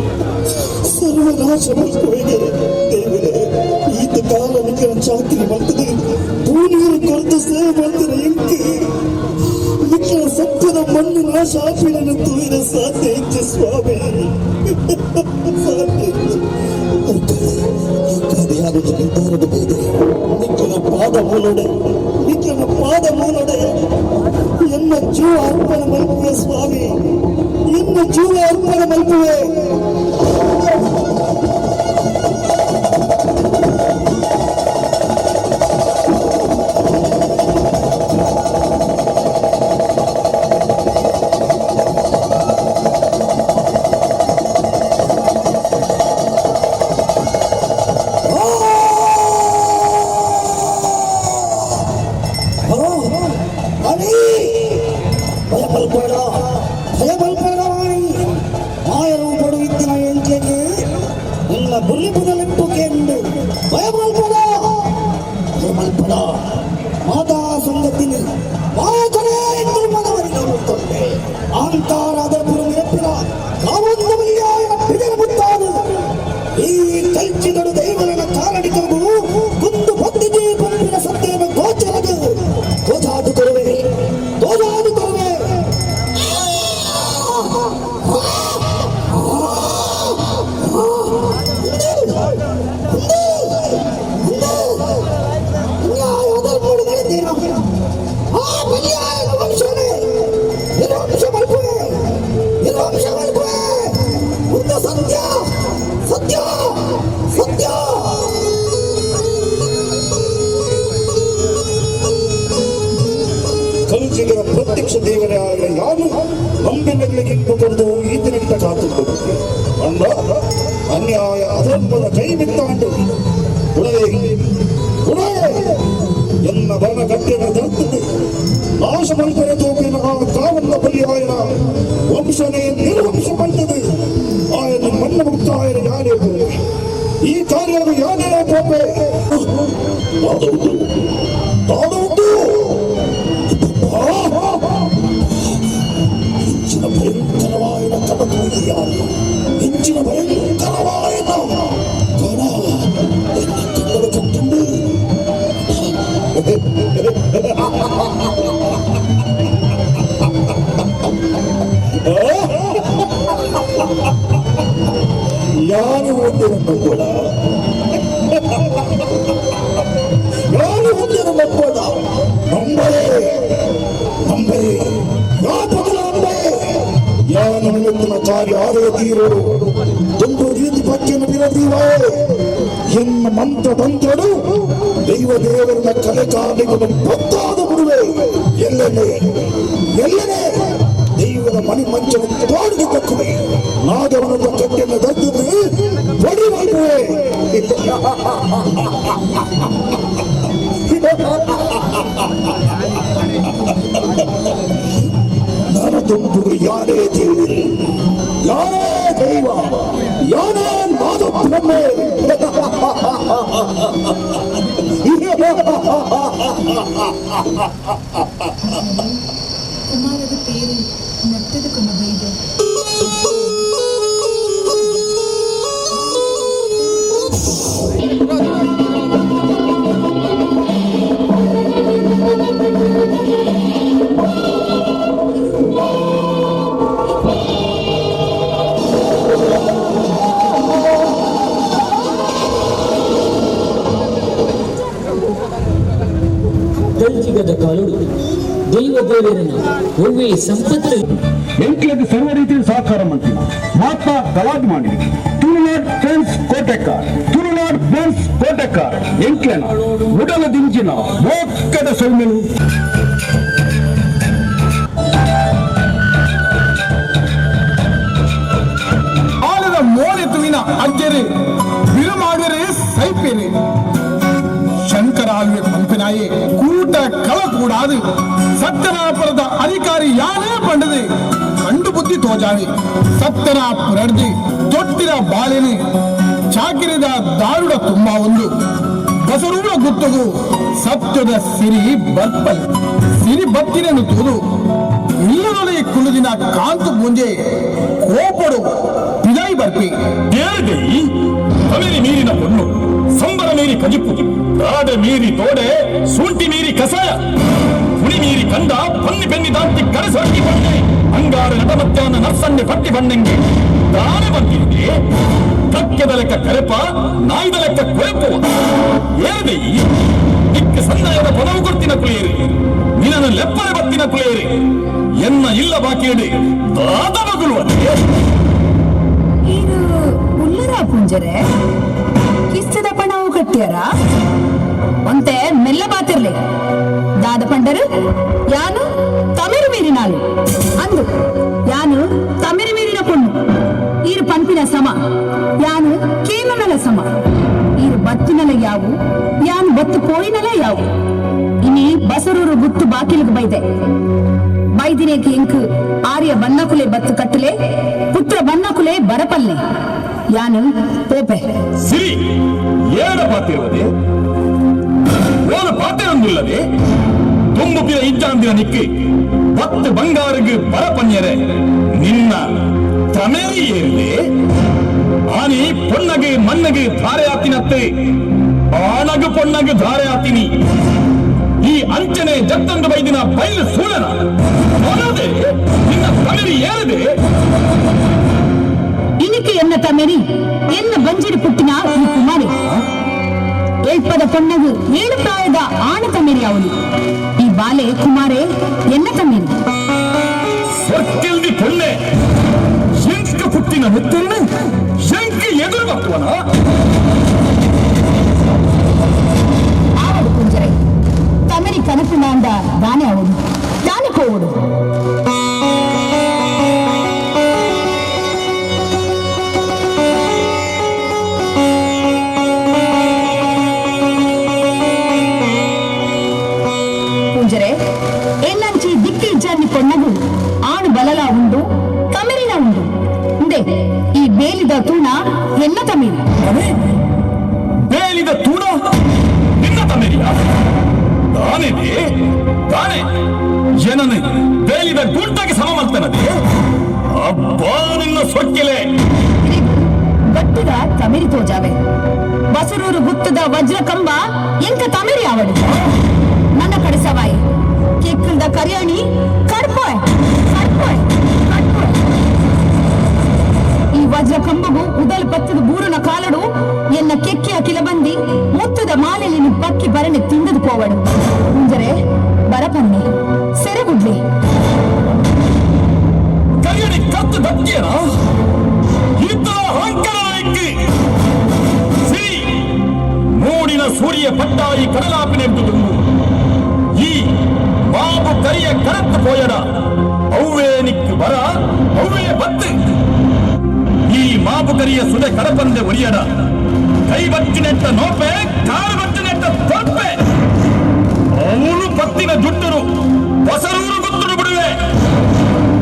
ಸರ್ವನಾಶ ಮಲ್ಕುವೆಗೆ. ದೇವರೇ, ಈತ ಕಾಲ ನಿಖರ ಚಾಕ್ರಿ ಮಲ್ತದೆ, ಪೂನೀರು ಕೊರತು ಸೇವೆ ಮಾಡ್ತಾರೆ. ಎಂಕೆ ನಿಖರ ಸತ್ಯದ ಮಣ್ಣು ನಾಶ ಆಪಿನನ್ನು ತುಳಿದ ಸಾಧ್ಯ ಇಚ್ಛೆ ಸ್ವಾಮಿ, ಸಾಧ್ಯ ಇಚ್ಛೆ. ಯಾರು ನಿರ್ಧಾರದ ಬೇದೆ ನಿಖರ ಪಾದ ಮೂಲೊಡೆ, ನಿಖರ ಪಾದ ಮೂಲೊಡೆ ಎನ್ನ ಜೀವ ಅರ್ಪಣೆ ಮಲ್ಪುವೆ ಸ್ವಾಮಿ, ಎನ್ನ ಜೀವ ಅರ್ಪಣೆ ಮಲ್ಪುವೆ. ಮಾತಾ ಸಂಗತಿನಿ ಮಾತನೇ ಎಂದು ಮನವರಿಕೆ ತೊಂದೆ ಅಹಂಕಾರದ ಪುರಮಿರಪ್ಪಿನ ಕಾವಂದವಲಿಯಾಯನ ಬಿದರ ಮುತ್ತಾನು ಈ ಕಲ್ಚಿದಡು ದೈವನ ಕಾರಣಿಕವು ಕುಂದು ಬಂದಿದೆ ಪಂಪಿನ ಸತ್ಯನ ಗೋಚರದು ತೋಜಾದು ಕೊರುವೆ, ತೋಜಾದು ಕೊರುವೆ. ಪ್ರತ್ಯಕ್ಷ ದೇವರೇ ಆಗ ಯಾರು ನಂಬಿನಗಳಿಗೆ ಕೊಡದು ಈ ದಿನಕ್ಕೆ ಕಾತುಕೊಂಡು ಅಂದ ಅನ್ಯಾಯ ಅಧರ್ಮದ ಕೈ ಬಿತ್ತಾಂಡು ಗುಣವೇ ಗುಣವೇ ಎನ್ನ ಬರಣ ಕಟ್ಟಿನ ಧರ್ತದೆ ನಾಶ ಮಲ್ಪರೆ ತೋಪಿನ ಕಾವನ್ನ ಬಲಿಯಾಯನ ವಂಶನೇ ನಿರ್ವಂಶ ಪಂಡದು ಆಯನ ಮಣ್ಣ ಮುಕ್ತಾಯನ ಯಾರೇ ಪೋಪೆ ಈ ಕಾರ್ಯವು ಯಾರೇ ಪೋಪೆ ತಾಡುವುದು ತಾಡುವುದು ಹೆಚ್ಚಿನ ಭಯಂಕರವಾದ ಕನಕುವುದು ಯಾರು ಹೆಚ್ಚಿನ ಭಯಂಕರವಾದ ಕಣ ಎನ್ನ ಕನ್ನಡ ಕಟ್ಟುಂಡು. ಯಾರು ಒಂದಿರನ್ನು ಕೂಡ ಯಾರು ಒಂದಿರನ್ನು ಕೂಡ ನಂಬರೇ ನಂಬರೇ ಯಾಪಗಲ ನಂಬರೇ ಯಾನು ನಿಮಿತ್ತಿನ ಕಾರ್ಯ ಆರೇ ತೀರೋಡು ಒಂದು ರೀತಿ ಪಕ್ಕಿಯನ್ನು ಬಿರದೀವೇ ಎನ್ನ ಮಂತ್ರ ತಂತ್ರಡು ದೈವ ದೇವರನ್ನ ಕಲೆ ಕಾರ್ಯಗಳನ್ನು ಗೊತ್ತಾದ ಬಿಡುವೆ ಎಲ್ಲನೇ ಎಲ್ಲನೇ ದೈವದ ಮಣಿ ಮಂಚವನ್ನು ತೋಡಿದು ತಕ್ಕುವೆ ನಾಗವನದ ಕಟ್ಟೆಯನ್ನು ದತ್ತಿದ್ದು ಪೊಡಿ ಮಾಡುವೆ. ನಾನು ತುಂಬುದು ಯಾರೇ ದೇವರು ಯಾರೇ ದೈವ ಯಾರೇ ನಾದ ಬ್ರಹ್ಮೆ. ಕುಮಾರದ ಪೇರು ನರ್ತದ ಬೈದ. ದಲ್ಜಿಗದ ಕಾಲುಡು ದೈವ ದೇವರನ ಒವ್ವೇ ಸಂಪತ್ತು ಎಂಕ್ಲದ ಸರ್ವ ರೀತಿಯ ಸಹಕಾರ ಮಂತ್ರಿ ಮಾತಾ ಗಲಾಟೆ ಮಾಡಿ ತುಳುನಾಡ್ ಫ್ರೆಂಡ್ಸ್ ಕೋಟೆಕಾರ್ ತುಳುನಾಡ್ ಫ್ರೆಂಡ್ಸ್ ಕೋಟೆಕಾರ್ ಎಂಕ್ಲೆನ ಉಡಲ ದಿಂಜಿನ ಮೋಕ್ಕದ ಸೌಮ್ಯನು ಆಲದ ಮೋನೆ ತುವಿನ ಅಜ್ಜರೆ ಬಿರುಮಾಡುವರೆ ಸೈಪೇನೆ ಶಂಕರ ಆಳ್ವೆ ಪಂಪಿನಾಯೇ ಕೂಟ ಕಳಕೂಡಾದು ಸತ್ಯನಾಪುರದ ಅಧಿಕಾರಿ ಯಾರೇ ಪಂಡದು ಕಂಡು ಬುದ್ಧಿ ತೋಜಾವಿ ಸತ್ಯನಾಪುರಡ್ದು ತೊಟ್ಟಿನ ಬಾಳೆನೆ ಚಾಕಿರಿದ ದಾರುಡ ತುಂಬಾ ಒಂದು ಬಸರೂರ ಗುತ್ತಗು ಸತ್ಯದ ಸಿರಿ ಬರ್ಪಲ್ ಸಿರಿ ಬತ್ತಿನನ್ನು ತೋದು ಇಲ್ಲದೊಲೆ ಕುಳುದಿನ ಕಾಂತು ಮುಂಜೆ ಕೋಪಡು ಪಿದಾಯಿ ಬರ್ಪಿ ದೇರ್ದೆಯಿ ತಮಿರಿ ಮೀರಿನ ಪೊಣ್ಣು ಸಂಬರ ಮೀರಿ ಕಜಿಪು ರಾಡೆ ಮೀರಿ ತೋಡೆ ಸೂಂಟಿ ಮೀರಿ ಕಸಾಯ ಹುಣಿ ಮೀರಿ ಕಂದ ಪನ್ನಿ ಬೆನ್ನಿ ದಾಂತಿ ಕರೆಸೊಟ್ಟಿ ಬಣ್ಣೆ ಅಂಗಾರ ನಟಮಧ್ಯಾಹ್ನ ನರ್ಸನ್ನೆ ಪಟ್ಟಿ ಬಣ್ಣಂಗೆ ದಾನೆ ಬಂದಿದೆ ಕಕ್ಕೆದ ಲೆಕ್ಕ ಕರೆಪ ನಾಯ್ದ ಲೆಕ್ಕ ಕೊರೆಪುವ ಏರ್ದೆಯಿ ದಿಕ್ಕ ಸಂದಾಯದ ಪದವು ಕೊಡ್ತಿನ ಕುಳಿಯರಿ ನಿನ್ನನ್ನು ಲೆಪ್ಪರೆ ಬತ್ತಿನ ಕುಳಿಯರಿ ಎನ್ನ ಇಲ್ಲ ಬಾಕಿಯಡಿ ದಾದ ಮಗುಳುವಂತೆ. ಇದು ಉಲ್ಲರ ಪುಂಜರೆ ಕಿಸ್ತದ ಪಣವು ಕಟ್ಟಿಯರ ಒಂತೆ ಮೆಲ್ಲ ಬಾತಿರ್ಲಿ ದಾದ ಪಂಡರು ಯಾನು ತಮಿರು ಮೀರಿನಾಳು ಅಂದು ಯಾನು ತಮಿರು ಮೀರಿನ ಪೊಣ್ಣು ಈರು ಪಂಪಿನ ಸಮ ಯಾನು ಕೇಮನಲ ಸಮ ಈರು ಬತ್ತಿನಲ ಯಾವು ಯಾನು ಬತ್ತು ಪೋಯಿನಲ ಯಾವು ಇನಿ ಬಸರೂರು ಗುತ್ತು ಬಾಕಿಲಿಗೆ ಬೈದೆ ಬೈದಿನೇకి ಇಂಕು ಆರ್ಯ ಬನ್ನಕುಲೆ ಬತ್ತು ಕಟ್ಟಲೆ ಪುತ್ರ ಬನ್ನಕುಲೆ ಬರಪಲ್ಲೆ ಯಾನು ಪೋಪೆ ಸಿರಿ ಏನ ಪಾತಿರುವುದೇ ಓನ ಪಾತಿರೊಂದಿಲ್ಲದೆ ತುಂಬುಪಿನ ಇಜ್ಜಾಂದಿನ ನಿಕ್ಕಿ ಬತ್ತು ಬಂಗಾರಿಗೆ ಬರಪನ್ಯರೆ ನಿನ್ನ ತಮೇರಿ ಏರಿದೆ ಆನಿ ಪೊನ್ನಗೆ ಮನ್ನಗೆ ಧಾರೆ ಆತಿನತ್ತೆ ಆನಗು ಪೊನ್ನಗೆ ಧಾರೆ ಆತಿನಿ ಈ ಅಂಚನೆ ಜತ್ತಂದು ಬೈದಿನ ಬಯಲು ಸೂಳನ ಮೊನದೆ ನಿನ್ನ ತಮೇರಿ ಏರದೆ ಇನಿಕೆ ಎನ್ನ ತಮೇರಿ ಎನ್ನ ಬಂಜಿರಿ ಪುಟ್ಟಿನ ಈ ಕುಮಾರಿ ಏಳ್ಪದ ಪೊನ್ನಗು ಏಳು ಪ್ರಾಯದ ಆಣ ತಮೇರಿ ಅವನು ಈ ಬಾಲೆ ಕುಮಾರೆ ಎನ್ನ ತಮೇರಿ ಸೊಕ್ಕೆಲ್ದಿ ಪೊನ್ನೆ ಶಂಕ ಪುಟ್ಟಿನ ಮುತ್ತನ್ನು ಶಂಕ ಎದುರು ಬರ್ತವನ ಆವಡು ಪುಂಜರೆ ತಮೇರಿ ಕನಪುನಾಂದ ದಾನೆ ಅವನು ದಾನೆ ಕೋವಡು ಉಂಡು, ತಮಿರಿನ ಉಂಡು. ಇಂದೆ ಈ ಬೇಲಿದ ತೂಣ ಎನ್ನ ತಮಿರಿ. ಬೇಲಿದ ತೂಣ ನಿನ್ನ ತಮಿರಿಯ? ತಾನೇ ತಾನೇ ಏನನ್ನು ಬೇಲಿದ ಗುಂಟಾಗಿ ಸಮ ಮಾಡ್ತಾನದೆ. ಅಬ್ಬಾ ನಿನ್ನ ಸೊಕ್ಕಿಲೆ. ಗಟ್ಟಿದ ತಮಿರಿ ತೋಜಾವೆ. ಬಸರೂರು ಗುತ್ತದ ವಜ್ರ ಕಂಬ ಎಂಕ ತಮಿರಿ ಅವಳು. ನನ್ನ ಕಡೆ ಸವಾಯಿ ಕೆಕ್ಕಲ್ದ ಕರಿಯಾಣಿ ಕಡ್ಪೋಯ್ ಕಡ್ಪೋಯ್ ಕಡ್ಪೋಯ್. ಈ ವಜ್ರ ಕಂಬಗು ಉದಲ್ ಪತ್ತದ ಬೂರುನ ಕಾಲಡು ಎನ್ನ ಕೆಕ್ಕಿಯ ಕಿಲಬಂದಿ ಮುತ್ತದ ಮಾಲೆಯನ್ನು ಪಕ್ಕಿ ಬರಣೆ ತಿಂದದು ಕೋವಡು. ಮುಂಜರೆ ಬರಪನ್ನಿ ಸೆರೆಗುಡ್ಲಿ. ಕರಿಯಣಿ ಕತ್ತು ದಕ್ಕಿಯನ ಮೂಡಿನ ಸೂರ್ಯ ಪಟ್ಟಾಯಿ ಕಡಲಾಪಿನೆಂದು ಈ ಬಾಬು ಕರಿಯ ಕರತ್ತು ಪೋಯಡ ಅವ್ವೇ ನಿಕ್ಕು ಬರ ಅವ್ವೇ ಬತ್ತು. ಈ ಮಾಬು ಕರಿಯ ಸುಡೆ ಕಡಪಂದೆ ಒರಿಯಡ ಕೈ ಬಚ್ಚಿನೆಟ್ಟ ನೋಪೆ ಕಾಲು ಬಚ್ಚಿನೆಟ್ಟ ತೊರ್ಪೆ. ಅವಳು ಪತ್ತಿನ ಜುಟ್ಟರು ಹೊಸರೂರು ಗುತ್ತುಡು ಬಿಡುವೆ.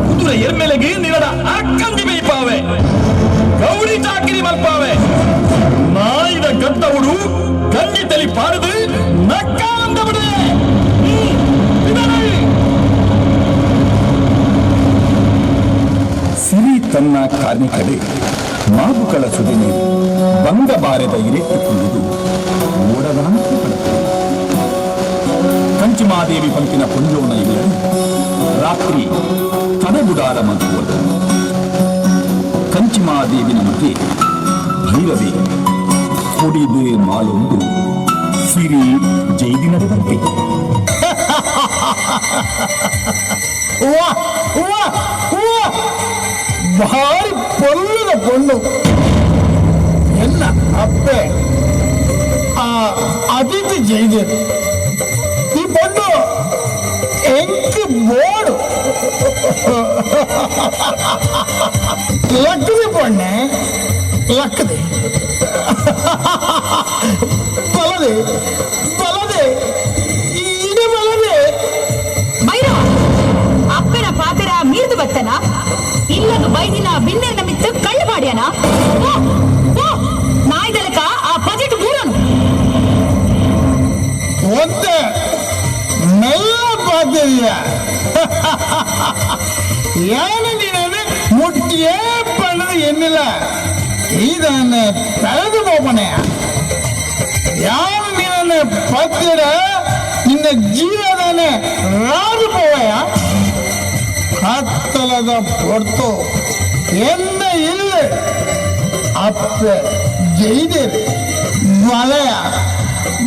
ಕುದುರೆ ಎರ್ಮೆಲೆಗೆ ನಿರಡ ಅಕ್ಕಂದಿ ಬೇಯ್ಪಾವೆ. ಗೌರಿ ಚಾಕಿರಿ ಮಲ್ಪಾವೆ. ನಾಯಿದ ಗದ್ದವುಡು ಗಂಜಿ ತಲಿ ಪಾರದು ನಕ್ಕಾನಂದ ಬಿಡುವೆ. ಸಿರಿ ತನ್ನ ಕಾರ್ಮಿಕಡೆ ಮಾಬುಗಳ ಸುದಿನಿ ಬಂಗಬಾರದ ಇರೆಟ್ಟುಕೊಳ್ಳುವುದು ಓಡದಾನಕ್ಕೆ ಪಡುತ್ತದೆ. ಕಂಚಿಮಾದೇವಿ ಪಂಪಿನ ಪುಂಜೋನ ಇಲ್ಲದೆ ರಾತ್ರಿ ತಡಗುಡಾರ ಮಗುವದು. ಕಂಚಿಮಾದೇವಿನ ಮಧ್ಯೆ ಭೈರವಿ ಕುಡಿದು ಮಾಲೊಂದು ಸಿರಿ ಜೈದಿ ನಡೆದಂತೆ. ಭಾರಿ ಪೊಲ್ಲದ ಪೊಣ್ಣು ಎನ್ನ ಅಪ್ಪೆ ಆ ಅತಿಥಿ ಜೈದೆ. ಈ ಪೊಣ್ಣು ಎಂಕ್ ಬೋಡು ಲಕ್ಕದೆ ಪೊಣ್ಣೆ ಲಕ್ಕದೆ ಬಲದೆ ಬಲದೆ ಇಡೆ ಬಲದೆ. ಭೈರವ ಅಪ್ಪನ ಪಾತ್ರ ಮೀರ್ದು ಬತ್ತನ ಇಲ್ಲದ ಬೈದಿನ ಬಿನ್ನೆರ್ನ ಮಿತ್ತು ಕಳ್ಳು ಪಾಡ್ಯಾನ. ನಾಯ್ದಲಕ ಆ ಬಜೆಟ್ ಬೂರನು. ಒಂತೆ ಮೆಲ್ಲ ಪಾತಿದೀಯ. ಏನು ನೀನು ಮುಟ್ಟಿಯೇ ಪಣ್ಣದು ಎನ್ನಿಲ್ಲ. ಇದನ್ನೇ ತಳೆದು ಹೋಪಣೆ. ಯಾರು ನೀನನ್ನೇ ಪತ್ತಿಡ ನಿನ್ನ ಜೀವದಾನೆ ರಾಜು ಪೋವಯ. ಕತ್ತಲದ ಪೊರ್ತು ಎನ್ನ ಇಲ್ಲ ಅಪ್ಪೆ ಜೈದೇರಿ. ಬಲಯ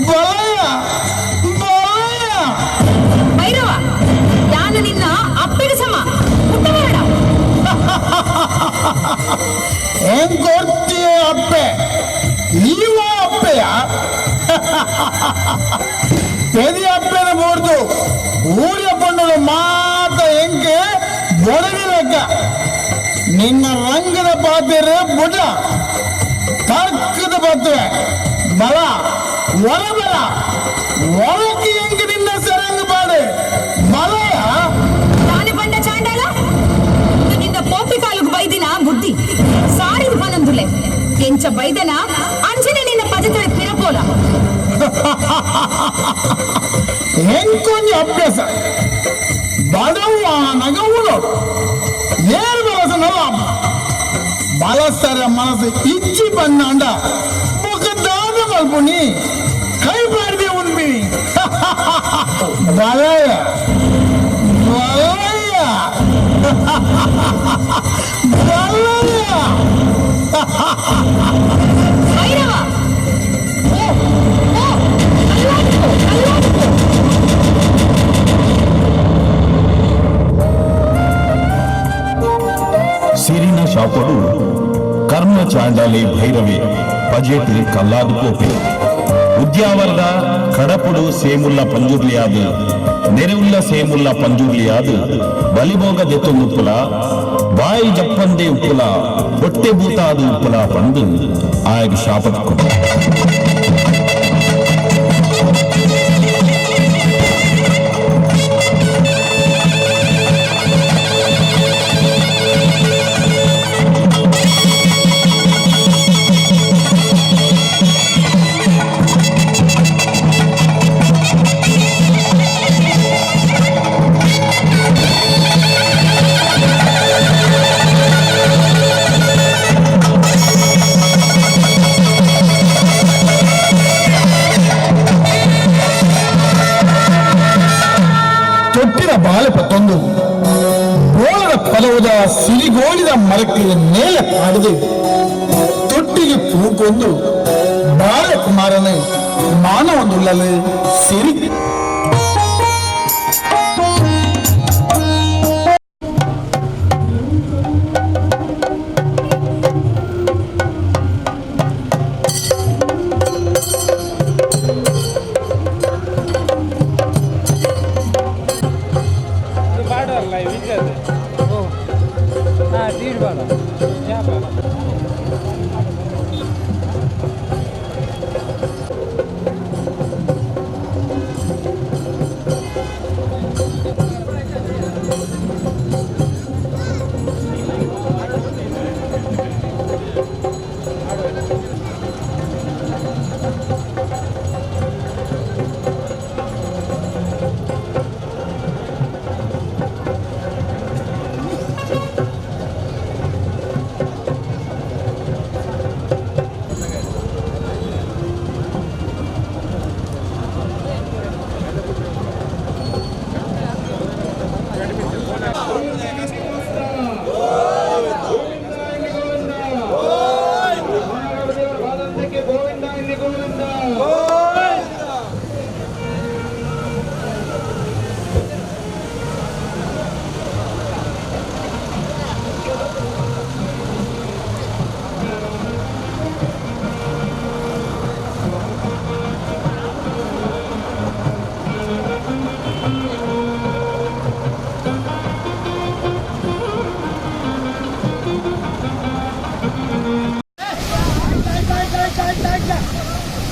ಬಲಯ ಬಲಯ. ಭೈರವ ಯಾನು ನಿನ್ನ ಅಪ್ಪೆಗೆ ಸಮ ಮುಟ್ಟಬೇಡ. ಹೆಂಗ್ ಕೊಡ್ತೀಯ ಅಪ್ಪೆ? ನೀವ ಅಪ್ಪೆಯ ಪೆದಿ ಅಪ್ಪೆನ ಬೋರ್ದು ಊರಿಯ ಪಣ್ಣುಡು ಮಾತ ಎಂಕೆ ಬೊಡವಿ ಲೆಕ್ಕ. ನಿನ್ನ ರಂಗದ ಪಾತಿರೆ ಬುಡ ತರ್ಕದ ಬತ್ತುವೆ ಬಲ ಒರ ಬಲ ಒಳಕ್ಕೆ ಎಂಕೆ ನಿನ್ನ ಸರಂಗ ಪಾಡು ಬಲಯ. ತಾನೆ ಬಂಡ ಚಾಂಡಾಲ ನಿನ್ನ ಪೋಪಿ ಕಾಲುಗು ಬೈದಿನ ಬುದ್ಧಿ ಸಾರಿದು ಬನಂದುಲೆ. ಎಂಚ ಬೈದನ ಅಂಚನೆ ನಿನ್ನ ಪಜತಳೆ ಪಿರಪೋಲ. ಎಂಕೊಂಜಿ ಅಭ್ಯಾಸ ಬಡವ ನಗವುಳು ಏರು ಬಲಸನಲ್ಲ ಬಲಸ್ತರ ಮನಸ್ಸು ಇಚ್ಚಿ ಬಣ್ಣಾಂಡ ಮುಖದಾನ ಮಲ್ಪುಣಿ ಕೈ ಪಾಡಿದೆ ಉಣ್ಬಿನಿ. ಬಲಯ ಬಲಯ ಬಲಯ. ಭೈರವ ಓ ಓ ಅಲ್ಲಾಡಿಕೋ ಅಲ್ಲಾಡಿಕೋ. ಸಿರಿನ ಶಾಪಡು ಕರ್ಮ ಚಾಂಡಾಲಿ ಭೈರವಿ ಪಜೇಟಿ ಕಲ್ಲಾದು ಕೋಪೆ. ಉದ್ಯಾವರದ ಕಡಪುಡು ಸೇಮುಲ್ಲ ಪಂಜುರ್ಲಿಯಾದು ನೆರೆವುಲ್ಲ ಸೇಮುಲ್ಲ ಪಂಜುರ್ಲಿಯಾದು ಬಲಿಭೋಗ ದೆತ್ತೊಂದು ಉಪ್ಪುಲ ಬಾಯಿ ಜಪ್ಪಂದೆ ಉಪ್ಪುಲ ಹೊಟ್ಟೆ ಬೂತಾದ ಉಪ್ಪುಲ ಪಂದು ಆಯಗ ಶಾಪದ ಕೊಟ್ಟ. ಪದವುದ ಸಿರಿಗೋಳಿದ ಮರಕ್ಕೆ ನೇಲೆ ಪಾಡದೆ ತೊಟ್ಟಿಗೆ ಪೂಗೊಂದು ಬಾಲಕುಮಾರನ ಮಾನವೊಂದುಳ್ಳಲು ಸಿರಿ.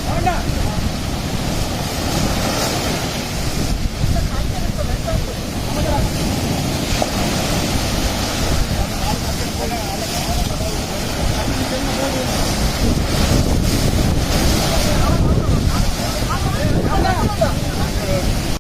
Honda.